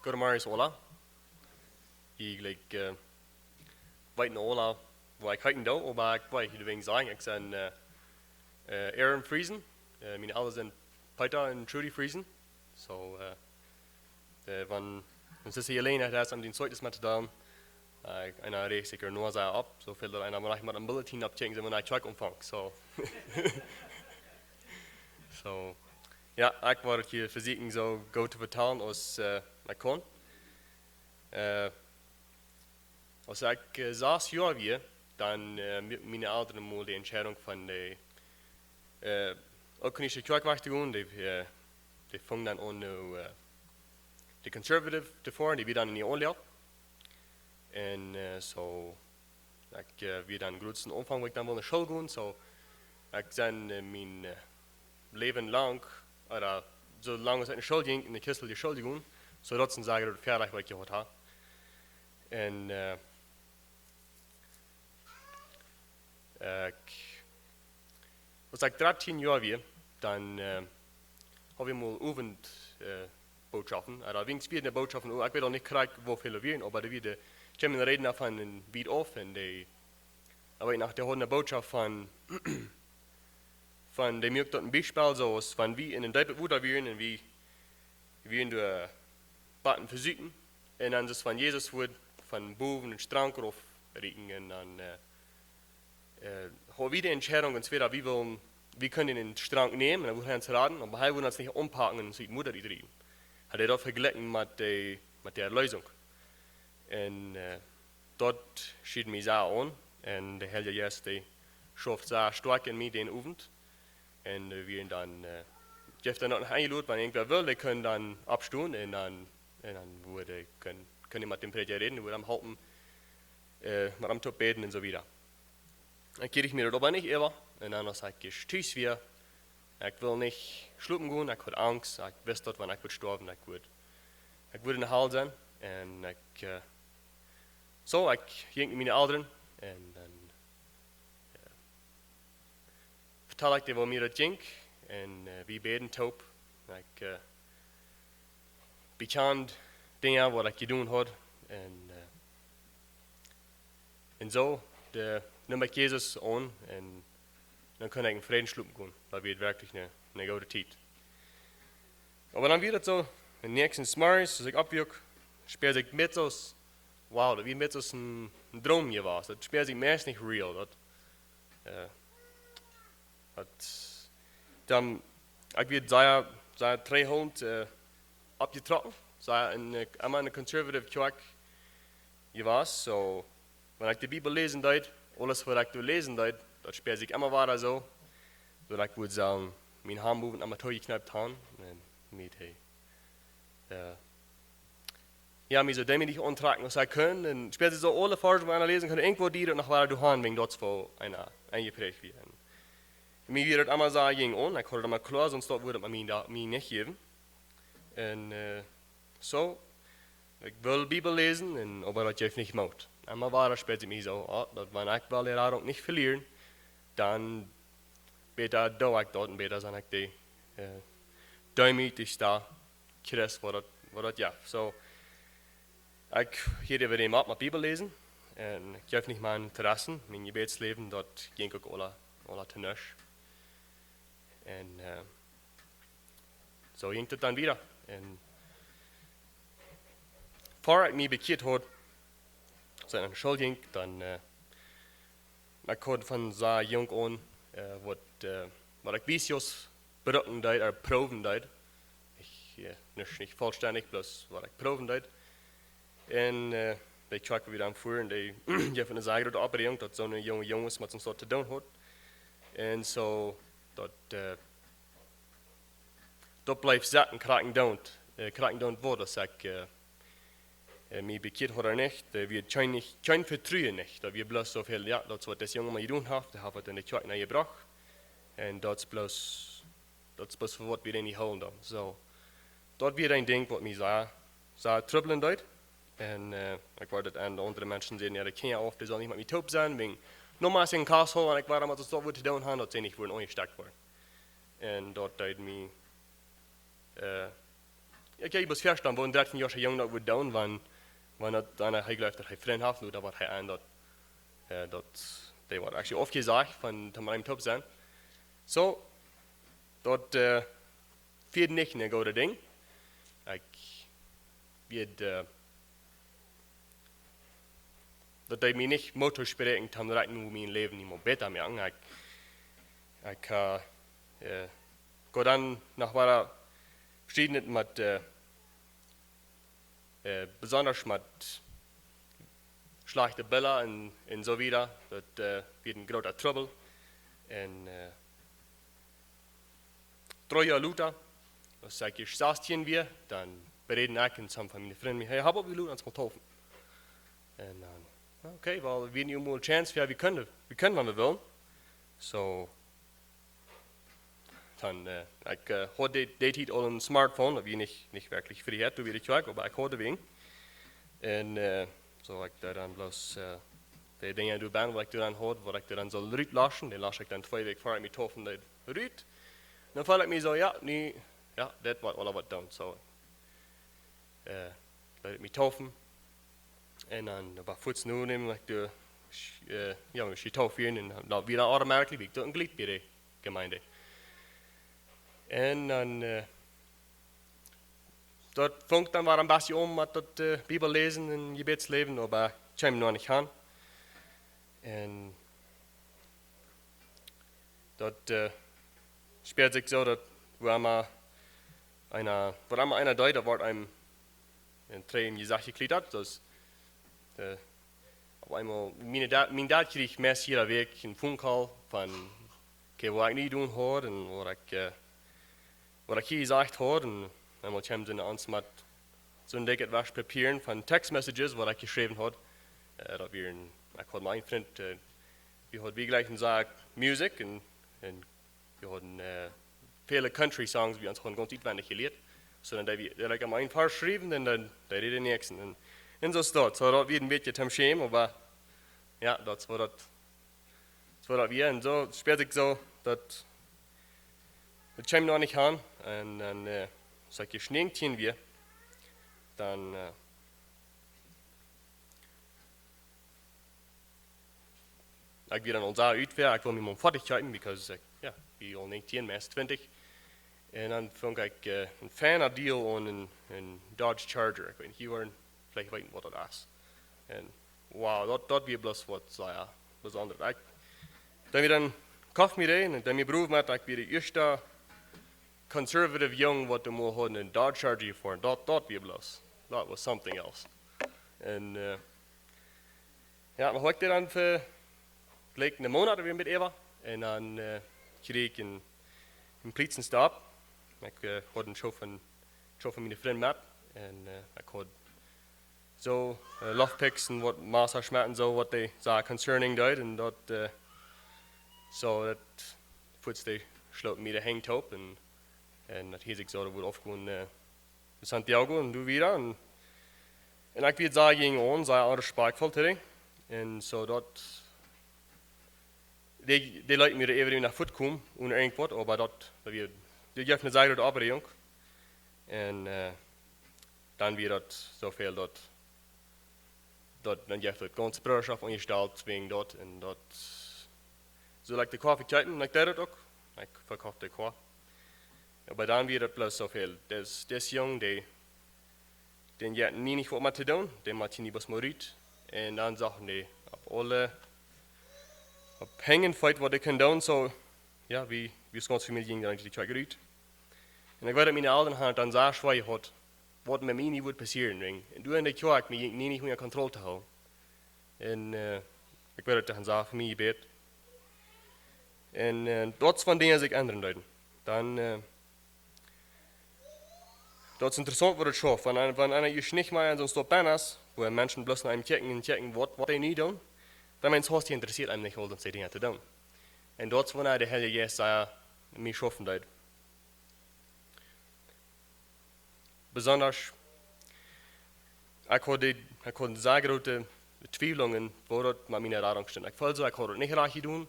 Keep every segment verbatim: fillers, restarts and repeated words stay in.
Goodemorjes, hola. Ekj, like, uh, weet noch hola, woo ekj heeten doo, oba ekj weet, ekj well sajen, ekj sie, uh, uh, Aaron Friesen. Uh, miene Elren sent Peter un Trudy Friesen. So, uh, uh, wan, wan see hia auleen es, om dän Zeugnis met to doonen, uh, ekj, eena rajcht sikj noch sea opp, soo väl daut eena mau noch met een bulletin oppkjikjen, see mau noch Truck aunfangen. So. So, jo, ekj woa hia vesieekjen soo goot to vetalen aus, uh, ekj kaun. Uh, aus ekj, uh, sass Joa wia, dan, uh, muak miene Elren mol de Entscheidunk von de, uh, uk nich de Kjoakj wajch to gonen, dee, uh, dee fungen dan aun, uh, de Conservative to foaren, dee wia dan en de Oorlog. Un, uh, so, ekj, uh, wia dan groots aum Aunfank, wua ekj dan wull no School gonen, so, ekj sie, uh, mien, uh, Läwen lang, ooda soo lang aus ekj no School jinkj, en de christelje School jegonen, soo daut es een sea groota Väarajcht, waut ekj jehaut hab. Un, uh, ekj, aus ekj dartieen Joa wia, dan, uh, haud wie mol Owent, uh, Bootschoften. Ooda wiens wia de Bootschoften, ekj weet uk nich krakjt, woo väl et wieren, oba doa wia de, kjeem een Rädna von een Wiet auf un dee, oba ekj noch, dee haud eene Bootschoft von, von, dee muak daut een Biespel, soo aus wan wie en een deepet Wota wieren un wie, wie wieren doa bat em Vesieekjen. Un dan es von Jesus wudd von bowen een Strank rauf rieten un dan, uh, uh, haud wie de Entscheidunk, entwäda wie wullen, wie kunnen dän Strank nämen, un dan wudd hee ons raden, oba hee wudd ons nich aunpacken un siene Mutta utrieten. Haud hee daut vejlikjt met de, met de Erlösung. Un, uh, daut schied mie sea aun. Un de Heilje Jeist, dee schauft sea stoakj en mie dän Owent. Un, uh, wie dan, uh, jeef dan noch een Lut, wan irjentwäa wull, dee kunn dan oppstonen un dan, un dan wudd, kunn, kunn ekj met dän Prädja räden, wudd am halpen, uh, met am to bäden un soo wieda. Dan kjrieech ekj mie daut oba nich äwa. Un dan aus ekj ieescht tus wia, ekj wull nich schlopen gonen, ekj haud Angst, ekj wist daut, wan ekj wudd stoawen, ekj wudd, ekj wudd en de Hal sennen. Un ekj, uh, so, ekj jinkj no miene Elren un dan, uh, vetald ekj dee, woo mie daut jinkj. Un, uh, wie bäden toop. Ekj, uh, bekjand Dinja, waut ekj jedonen haud. Un, uh, un soo, de, neem ekj Jesus aun un dan kunn ekj en Fräd schlopen gonen. Daut wia werkjlich eene, eene goode Tiet. Oba dan wia daut soo, dän näakjsten Morjes, aus ekj oppwuak, späad ekj mie soo aus, wow, daut wia mie soo aus een, een Droom jewast. Daut späad ekj mie nich real. Daut, uh, daut, dan, ekj wia sea, sea trigjhoolent, uh, oppjetrocken. Sea en, uh, emma en de conservative Kjoakj jewast, so, wan ekj de Bibel läsen deed, aules waut ekj doa läsen deed, daut späad ekj emma wada soo, daut ekj wudd sellen mienen Hamd bowen emma toojekjneept han, un mie, uh, jo, mie soo deemootich auntrakjen aus ekj kunn, un späad soo aule Varsch, waut eena läsen kunn, irjentwoo dee daut noch wada doahan, wäajen daut woo eena enjepräacht wia. Un mie wia daut emma soo jinkj aun, ekj haud daut emma kloa, sonst daut wudd eena mie daut, mie nich jäwen. Un, uh, so, ekj wull Bibel läsen, un, oba daut jeef nich Moot. Emma wada späad ekj mie soo, oh, daut wan ekj well de Radunk nich velieren, dan bäta doo ekj daut un bäta sie ekj de, uh, deemootich doa Christ, waut daut, waut daut jeft. So, ekj hieed äwa däm opp met Bibel läsen, un ekj jeef nich mien Interesse, mien Jebädsläwen, daut jinkj uk aula, aula to nuscht. Un, uh, soo jinkj daut dan wieda. Un ver ekj mie bekjieet haud, aus ekj no School jinkj, dan, uh, ekj haud von sea junk aun, uh, waut, uh, waut ekj wies brucken deed, ooda proowen deed. Ekj, uh, nich, nich vollstendich, bloos waut ekj proowen deed. Un, uh, de Kjoakj, wua wie dan fuaren, dee jeef eene sea groote Oppräatunk, daut soone junge Junges met soont to doonen haud. Un so, daut, uh, daut bleef sitten, krakjt endoont, uh, krakjt endoont waut, aus ekj, uh, uh, mie bekjieet haud ooda nich, doa wia kjeen, kjeen Vetruen nich. Daut wia bloos soo väl, jo, daut es waut dis junge Maun jedonen haft, dee haft waut en de Kjoakj nenjebrocht. Un daut es bloos, daut es bloos fa waut wie dän nich hoolen dan. So, daut wia een Dinkj waut mie sea, sea trubblen deed. Un, uh, ekj wull daut aun de aundre Menschen sajen, jo, de Kjinja, ooda dee sellen nich met mie toop sennen, wäajen, no mau aus ekj en Kast haud, un ekj wull emma daut waut to doonen han, daut see nich wudden aunjestekjt woaren. Un daut deed mie, uh, ekj, ekj mott vestonen, woo een dartieen Joa Jung daut wudd doonen, wan, wan daut dan, hee jleeft, daut hee Frind haft, ooda waut hee aun daut, äh, daut, dee woat actually aufjesajcht von, von mie toop sennen. Soo, daut, äh, wia nich een goodet Dinkj. Ekj wia, äh, daut deed mie nich Moot toospräakjen, daut ekj nu mien Läwen nich mea bäta moaken. Ekj, ekj, äh, äh, go dan noch wada veschiedne met, äh, äh, besonda met schlajchte Bilda un, un soo wieda. Daut, äh, wia een groota Trubbel. Un, äh, dree Joa lota, aus ekj ieescht sastieen wia, dan beräd ekj un some von miene Frind mie: "Hey, how about we loten ons mol taufen?" Un dan, okay, well, wie hauden nu mol Chance, jo, wie kjennen, wie kjennen, wan wie wellen. Soo, dan, äh, ekj, äh, haud dee, dee Tiet aul een Smartphone, daut wia nich, nich werkjlich fa de Kjoakj, doa wia ekj krakjt, oba ekj haud ween. Un, äh, soo, ekj deed dan bloos, äh, dee Dinja doa bennen, waut ekj doa dan haud, waut ekj doa dan sull rutloten, dee los ekj dan twee Wäakj ver ekj mie taufen deed rut. Dan feeld ekj mie soo, jo, nu, jo, dit woat woll waut doonen, soo. Äh, leet ekj mie taufen. Un dan, daut wia fuaz no däm, ekj doa, äh, jo, mie taufen un dan, dan wia automatically, wia ekj doa een Jleet bie de Jemeent. Un dan, äh, daut funk dan wada een bät aun met daut, äh, Bibel läsen un Jebädsläwen, oba kjeem noch nich aun. Un daut, äh, spält sikj soo, daut wua emma eena, waut emma eena deed, daut wort eenem een Tränen em Jesecht jekjlieet. Daut, äh, opp eemol, mien Dad, mien Dad kjrieech meist jiede Wäakj een Phone Call von, okay, waut ekj nu jedonen haud un waut ekj, äh, waut ekj hia jesajcht haud. Un eemol kjeemen see no ons met soon dikjet Wajch Papia von Text Messages, waut ekj jeschräwen haud. Äh, daut wia een, ekj haud mien Frint, äh, wie hauden, wie jlikjten sea Musikj un, un wie hauden, äh, väle Country Songs, waut wie ons hauden gaunz utwendich jelieet. Soo dan deed wie, deed ekj am een Varsch schriewen un dan deed hee dän näakjsten. Un, un soo es daut. Soo daut wia een bät toom schämen, oba jo, daut es waut daut, daut es waut daut wia. Un soo spält sikj soo, daut, daut kjeem noch nich aun. Un dan, äh, aus ekj ieescht näajentieen wia, dan, äh, ekj wia dan aul sea utwäa, ekj wull mie mol foadich kjeepen, because ekj, jo, wia aul näajentieen, meist twintich. Un dan funk ekj, äh, een feina Deal aun een, een Dodge Charger. Ekj weet nich, jie woaren veleicht weeten, waut daut es. Un wow, daut, daut wia bloos waut sea besondret. Ekj, dan wia dan, koft mie dän, un dan mie bruft met, ekj wia de ieeschta conservative Jung, waut doa mol haud een Dodge Charger jefoaren. Daut, daut wia bloos. That was something else. Un, äh, jo, dan haud ekj dee dan fa jlikj een Moonat wada met äwa. Un dan, äh, kjrieech ekj een, een Polizestopp. Ekj, äh, haud een Schuh von, Schuh von miene Frind met. Un, äh, ekj haud soo, äh, Loftpicks un waut Massa schmeeten, soo waut dee sea concerning deed. Un daut, äh, soo daut fuaz dee schloot mie de Henj toop. Un, un daut hieet sikj soo, daut wudd aufgonen, äh, Santiago un doa wieda. Un, un ekj wia sea jäajen aun, sea onrespakjtvoll to dee. Un soo daut, dee, dee leet mie doa äwa no Fuaz komen, onen irjentwaut, oba daut, daut wia, dee jeef eene sea groote Opregung. Un, äh, dan wia daut soo väl daut, daut, dan jeef daut gaunz Brudarschoft aunjestalt wäajen daut un daut, soo, like, de Koa vekjeepen, un ekj deed daut uk. Ekj vekoft de Koa. Oba dan wia daut bloos soo väl. Dis, dis Jung, dee, dän jeit nie nich waut met to doonen, dän mott hee nie waut mea rut. Un dan sagen dee opp aule, opp Henj un Feet waut dee kunnen doonen, soo, jo, wie, wie es gaunz Famielje jinkj dan de Kjoakj rut. Un ekj weet daut miene Elren hauden dan sea schwoa jehaut, waut met mie nu wudd passieren, wäajen, un doa en de Kjoakj, mie jinkj nie nich mea Kontroll to hoolen. Un, äh, ekj weet daut, dee hauden sea fa mie jebät. Un, äh, daut es wan Dinja sikj endren deeden. Dan, äh, daut es interessaunt waut daut schauft. Wan, wan eena ieescht nich mea aun soon Stopp es, wua Menschen bloos no eenem kjikjen un kjikjen, waut, waut dee nu doonen, dan meent daut, dee interessieet eenem nich aul, dee Dinja to doonen. Un daut es wanea de Heilje Jeist sea mie schaufen deed. Besonda, ekj haud, ekj haud sea groote Twiewlungen, woo daut met miene Radunk stunt. Ekj feeld soo, ekj haud daut nich rajcht jedonen.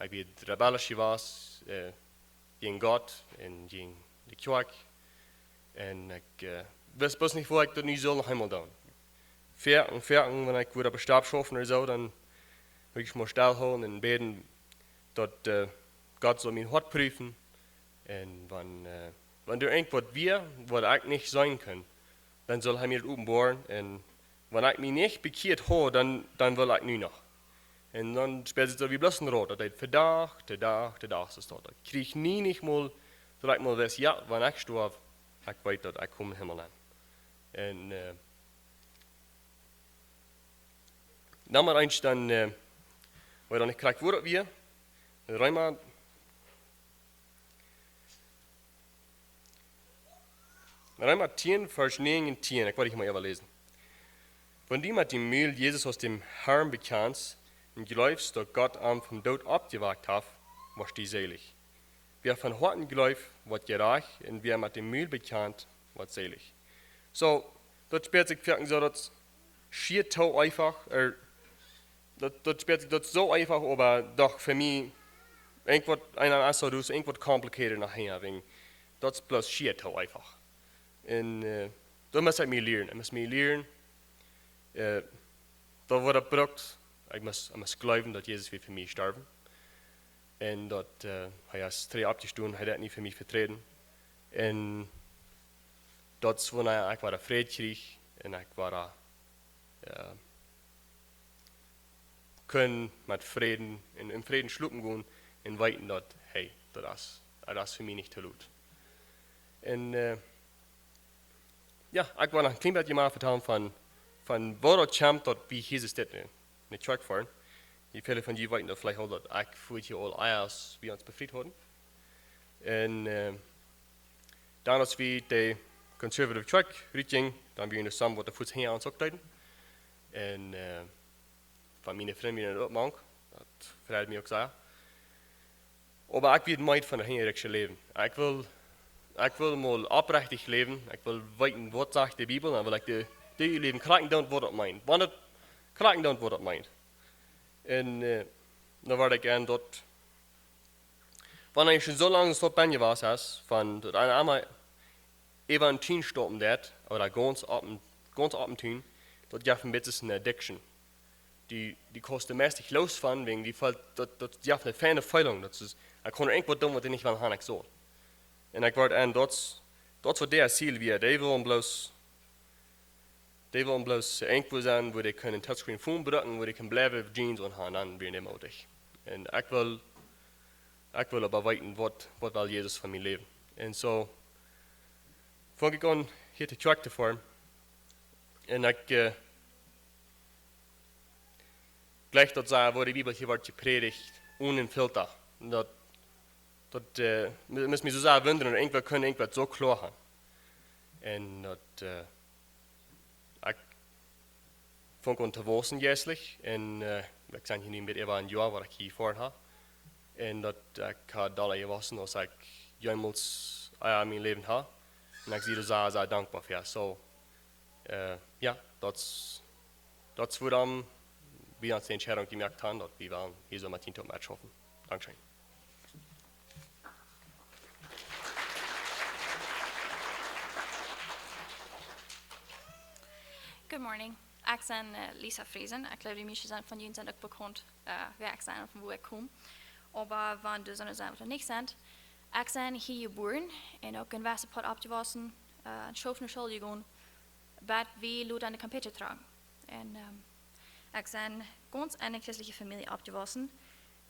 Ekj wia rebellisch jewast, äh, jäajen Gott un jäajen de Kjoakj. Un ekj wist bloos nich, woo ekj daut nu sull noch eemol doonen. Foaken, foaken, wan ekj wudd opp de Stap schaufen ooda soo, dan wudd ekj mie stell hoolen un bäden, daut Gott sull mien Hoat prüfen. Un wan doa irjentwaut wia, waut ekj nich seenen kunn, dan sull hee mie daut openboaren. Un wan ekj mie nich bekjieet haud, dan wull ekj nu noch. Un dan spält sikj daut wie bloos en Rot, daut deed von Dach to Dach to Dach soo. Daut ekj kjrieech nie nich mol, daut ekj mol wist, jo, wan ekj stoaw, ekj weet, daut ekj kom em Himmel nenn. Un dan mott eena dan, woo dan ekj krakjt wua daut wia, Reema, Reema tieen, Varsch näajen un tieen, ekj woa daut mol äwaläsen. Wan du met däm Mul Jesus aus däm Harn bekjanst un jleefst, daut Gott am vom Doot oppjewakt haft, woascht du seelich. Wäa von Hoaten jleeft, woat jerajcht, un wäa met däm Mul bekjant, woat seelich. Soo, daut spält sikj foaken soo, daut schient too eefach, daut spält sikj daut soo eefach, oba doch fa mie, irjentwaut, eena es soo, daut es irjentwaut complicated nohäa, wäajen daut es bloos schient too eefach. Un daut mott ekj mie lieren, ekj mott mie lieren, daut waut daut brukt, ekj mott, ekj mott jleewen, daut Jesus wia fa mie jestorwen. Un daut hee es trigj oppjestonen, hee deit nu fa mie veträden. Un daut es wua ekj wada Fräd kjrieech un ekj wada kunn met Fräd, en, en Fräd schlopen gonen un weeten daut, hey, daut es, daut es fa mie nich too lot. Un jo, ekj woa noch en kjlien bät mea vetalen von, von woo daut kjemt, daut wie hia sent en, en de Kjoakj foaren. Dee väle von junt weeten daut veleicht aul, daut ekj foa hia aul ea aus wie ons befriet hauden. Un dan, aus wie de conservative Kjoakj rutjinjen, dan wia doa sommje waut doa fuaz hinja ons uk deeden. Un von miene Frind wieren doa uk mank. Daut freid mie uk sea. Oba ekj wia meed von daut hinjariksche Läwen. Ekj wull, ekj wull mol opprechtich läwen. Ekj wull weeten, waut sajcht de Bibel, dan wull ekj de, de Läwen krakjt doonen, waut daut meent. Wan daut krakjt doonen, waut daut meent. Un dan wort ekj en daut, wan ekj schon soo lang soo benn jewast es, von daut eena emma äwa en Tun stoppen deit, ooda gaunz opp en, gaunz opp en Tun, daut jeft en bät en addiction. Dee, dee kaust meist nich loos von, wäajen dee feelt, daut, daut jeft ne feine Feelunk, daut es, ekj kaun irjentwaut doonen, waut dee nich well han, ekj saul. Un ekj wort en, daut, daut waut dee Ziel wia, dee wullen bloos, dee wullen bloos irjentwua sennen, wua dee kunnen Touchscreen Phone brucken, wua dee kunnen bliewen, Jeans aunhan, dan wieren dee moodich. Un ekj wull, ekj wull oba weeten, waut, waut well Jesus von mie läwen. Un soo funk ekj aun, hia to Kjoakj to foaren. Un ekj jlikj daut soo, woo de Bibel hia wort jeprädicht, onen Filta. Daut, daut mott mie soo sea wundren, irjentwäa kunn irjentwaut soo kloa han. Un daut, ekj funk aun to wausen jeistlich. Un ekj sie hia nu met äwa en Joa, waut ekj hia jefoaren ha. Un daut ekj ha dolla jewossen aus ekj jemols en mien Läwen ha. Un ekj sie doa sea, sea dankboa fa. Soo, jo, daut, daut es wuarom wie ons de Entscheidunk jemoakt han, daut wie wellen hia soo met junt toop metschaufen. Dankscheen. Good morning. Ekj sie Lisa Friesen. Ekj jleew, de mieeschte von junt sent uk bekaunt, wäa ekj sie un von wua ekj kom. Oba wan doa sent, waut doa nich sent, ekj sie hia jebuaren un uk en Westerpoat oppjewossen, en School, no School jegonen, bat wie lota en de Kampeche trocken. Un ekj sie gaunz en ne christelje Famielje oppjewossen.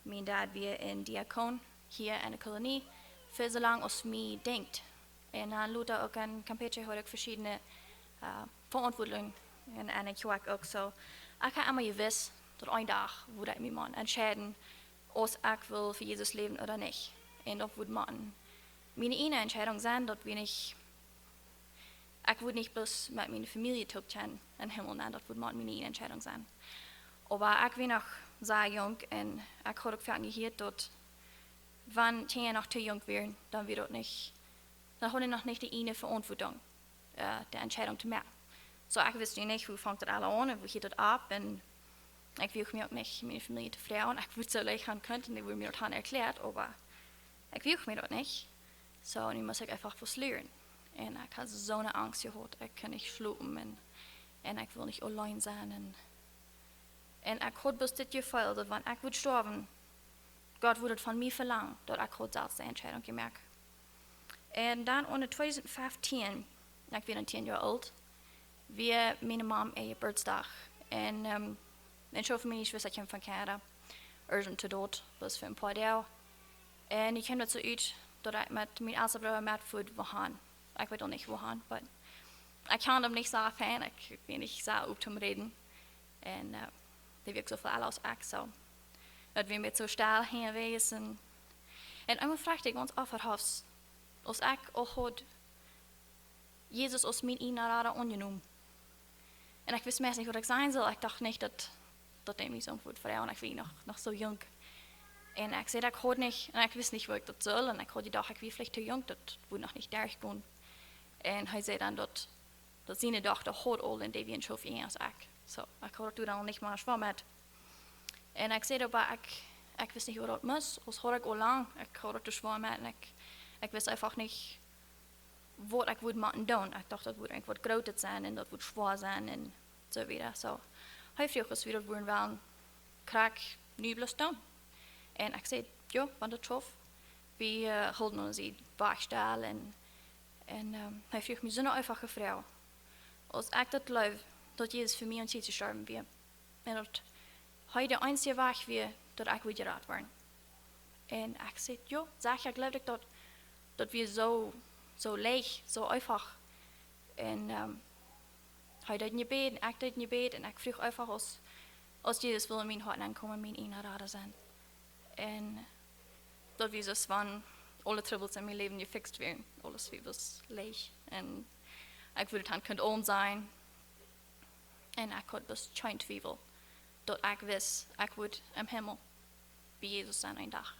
Mien Dad wia en Diakon hia en de Kolonie, fa soo lang aus mie denkjt. Un dan lota uk en Kampeche haud ekj veschiedne Veauntwuatunk en, en de Kjoakj uk soo. Ekj ha emma jewist, daut een Dach wudd ekj mie motten entscheiden, aus ekj wull fa Jesus läwen ooda nich. Un daut wudd motten miene ieejne Entscheidunk sennen, daut wia nich, ekj wudd nich bloos met miene Famielje toop kjennen em Himmel nenn, daut wudd motten miene ieejne Entscheidunk sennen. Oba ekj wia noch sea junk un ekj haud uk foaken jehieet, daut wan Kjinja noch too junk wieren, dan wia daut nich, dan hauden dee noch nich de ieejne Veauntwuatunk, de Entscheidunk to moaken. Soo, ekj wist nu nich, wua fangt daut aula aun un wua hieet daut opp. Un ekj wuag mie uk nich, miene Famielje to froagen. Ekj wudd soo leicht han kunt un dee wudden mie daut han erkjläat, oba ekj wuag mie daut nich. Soo, nu must ekj eefach waut lieren. Un ekj haud soone Angst jehaut. Ekj kunn nich schlopen un, un ekj wull nich auleen sennen. Un, un ekj haud bloos dit Jefeel, daut wan ekj wudd stoawen, Gott wudd von mie velangen, daut ekj haud selfst de Entscheidunk jemoakt. Un dan en tweedusent feftieen, ekj wia dan tieen Joa oolt, wia miene Mam äa Jeburtsdach. Un, ähm, un soo fa mie nich wist, ekj kjeem von Kanada, irjent to doa, bloos fa een poa Doag. Un ekj kjeem daut soo ut, daut ekj met mienen elsten Brooda met wia wuahan. Ekj weet uk nich wuahan, but ekj kaun am nich soo fein, ekj wia nich soo op to räden. Un, äh, dee wia soo väl ella aus ekj, soo. Daut wia met soo stell hia wesen. Un eemol fruach ekj ons Opfahoff, aus ekj uk haud Jesus aus mien eena Rada aunjenomen. Un ekj wist meist nich, waut ekj sajen sull. Ekj docht nich, daut, daut dee mie soo wudd fruagen. Ekj wia noch, noch soo junk. Un ekj säd, ekj haud nich, un ekj wist nich, woo ekj daut sull. Un ekj haud jedocht, ekj wia veleicht too junk, daut wudd noch nich derchgonen. Un hee säd dan, daut, daut siene Dochta haud aul, un dee wia een Schoof jinja aus ekj. Soo, ekj haud daut dan nich mea schwoa met. Un ekj säd oba, ekj, ekj wist nich, waut daut must, aus haud ekj aul lang, ekj haud daut too schwoa met, un ekj, ekj wist eefach nich, waut ekj wudd motten doonen. Ekj docht, daut wudd irjent waut Grootet sennen un daut wudd schwoa sennen un soo wieda. Soo, hee fruach, aus wie daut wudden wellen, krakjt nu bloos doonen. Un ekj säd, jo, wan daut schauft, wie, äh, hoolen ons hia wajch stell un, un, ähm, hee fruach mie soone eefache Froag, aus ekj daut jleewd, daut Jesus fa mie aum Kjriez jestorwen wia. Un daut hee de eensje Wajch wia, daut ekj wudd jerat woaren. Un ekj säd, jo, secha jleewd ekj daut, daut wia soo, soo leicht, soo eefach. Un, ähm, hee deed een Jebäd, un ekj deed een Jebäd, un ekj fruach eefach, aus, aus Jesus wull en mien Hoat nenkomen, mien eena Rada sennen. Un daut wia soo, aus wan aule Trubbels en mien Läwen jefixt wieren. Aules wia bloos leicht. Un ekj wudd daut han kunt aun sennen. Un ekj haud bloos kjeen Twiewel, daut ekj wist, ekj wudd em Himmel bie Jesus sennen een Dach.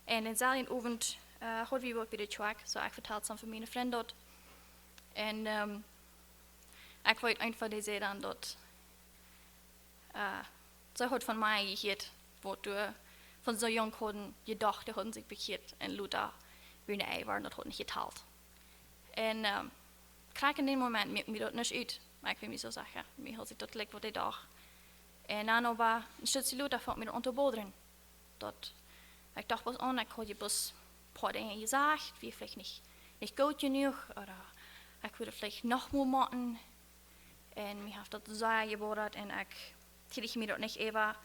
Un dän selwjen Owent, äh, haud wie waut bie de Kjoakj, soo ekj vetald some von miene Frind daut. Un, ähm, ekj weet eefach, dee säd dan daut, äh, see haud von mie jehieet, waut doa von soo junk hauden jedocht, dee hauden sikj bekjieet un lota wia nich, wieren, daut haud nich jetalt. Un, ähm, krakjt en dän Moment moakt mie daut nuscht ut, oba ekj wia mie soo secha, mie haud sikj daut jlikj waut dee docht. Un dan oba, een Stootje lota funk mie daut aun to bodren. Daut, ekj docht bloos aun, ekj haud je bloos poa Dinja jesajcht, wia veleicht nich, nich goot jenuach, ooda ekj wudd veleicht noch mol motten. Un mie haft daut sea jeboddat un ekj, tiedich mie daut nich äwa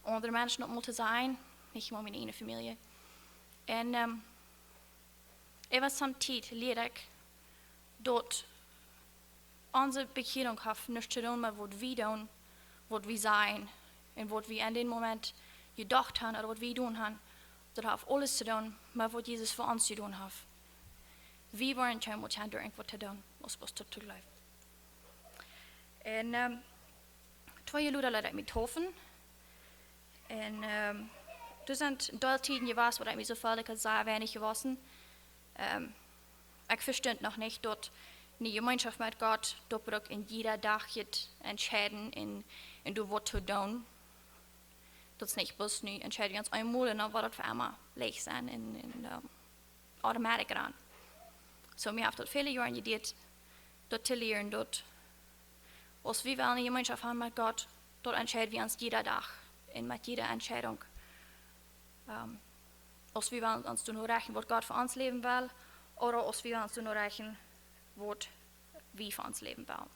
aundre Menschen daut mol to sajen, nich mol miene eejne Famielje. Un, ähm, äwa some Tiet lieed ekj, daut onse Bekjierunk haft nuscht to doonen met waut wie doonen, waut wie sajen un waut wie en dän Moment jedocht han ooda waut wie jedonen han. Daut haft aules to doonen met waut Jesus fa ons jedonen haft. Wie woaren kjeen Mot han doa irjent waut to doonen, aus bloos daut to jleewen. Un, ähm, twee Joa lota leet ekj mie deepen. Un, ähm, doa sent Deeltieden jewast, wua ekj mie soo feeld, ekj haud sea weinich jewossen. Ähm, ekj vestunt noch nich, daut eene Jemeenschoft met Gott, daut brukt een jieda Dach jet entscheiden un, un doa waut to doonen. Daut es nich bloos nu entscheid wie ons eemol un dan woat daut fa emma leicht sennen un, un, ähm, automatic rannen. Soo, mie haft daut väle Joaren jeduat, daut to lieren, daut aus wie wellen eene Jemeenschoft han met Gott, daut entscheid wie ons jieda Dach un met jiede Entscheidunk. Ähm, aus wie wellen ons doano rechten, waut Gott fa ons Läwen well, ooda aus wie wellen ons doano rechten, waut wie fa ons Läwen wellen.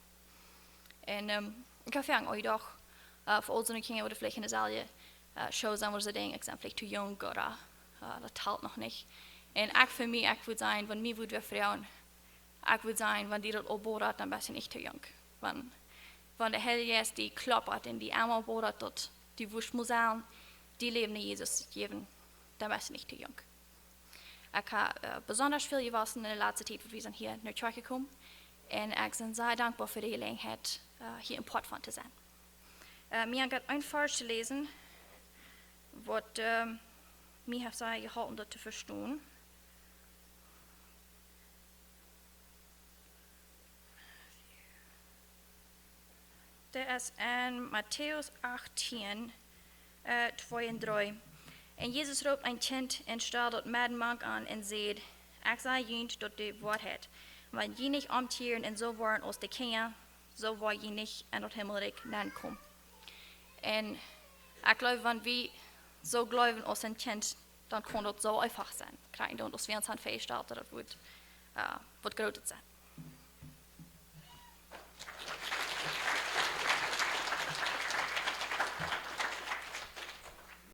Un, ähm, ekj ha foaken aul jedocht, äh, fa aul soone Kjinja, waut veleicht en de selwje, äh, School sent, wua see denkjen, ekj sie veleicht too junk ooda, äh, daut talt noch nich. Un ekj fa mie, ekj wudd sajen, wan mie wudd wäa froagen, ekj wudd sajen, wan die daut aul boddat, dan best du nich too junk. Wan, wan de Heilje Jeist die kloppat un die emma boddat, daut du wurscht mott sajen, dien Läwen aun Jesus jäwen, dan best du nich too junk. Ekj ha, äh, besonda väl jewossen en de latste Tiet, wua wie sent hia no Kjoakj jekomen. Un ekj sie sea dankboa fa de Jeläajenheit, äh, hia een Poat von to sennen. Äh, mie haft een Varsch to läsen, waut, ähm, mie haft sea jeholpen, daut to vestonen. Daut es en Matäus achtieen, äh, twee un dree. Un Jesus roopt een Kjint un stald daut medden mank an un säd: "Ekj saj junt daut de Woarheit. Wan jie nich omkjieren un soo woaren aus de Kjinja, soo woa jie nich en daut Himmelrikj nenkomen. Un ekj gleew, wan wie soo gleewen aus een Kjint, dan kaun daut soo eefach sennen. Krakjt daut, aus wie ons han väajestalt, daut woat, äh, waut Grootet sennen.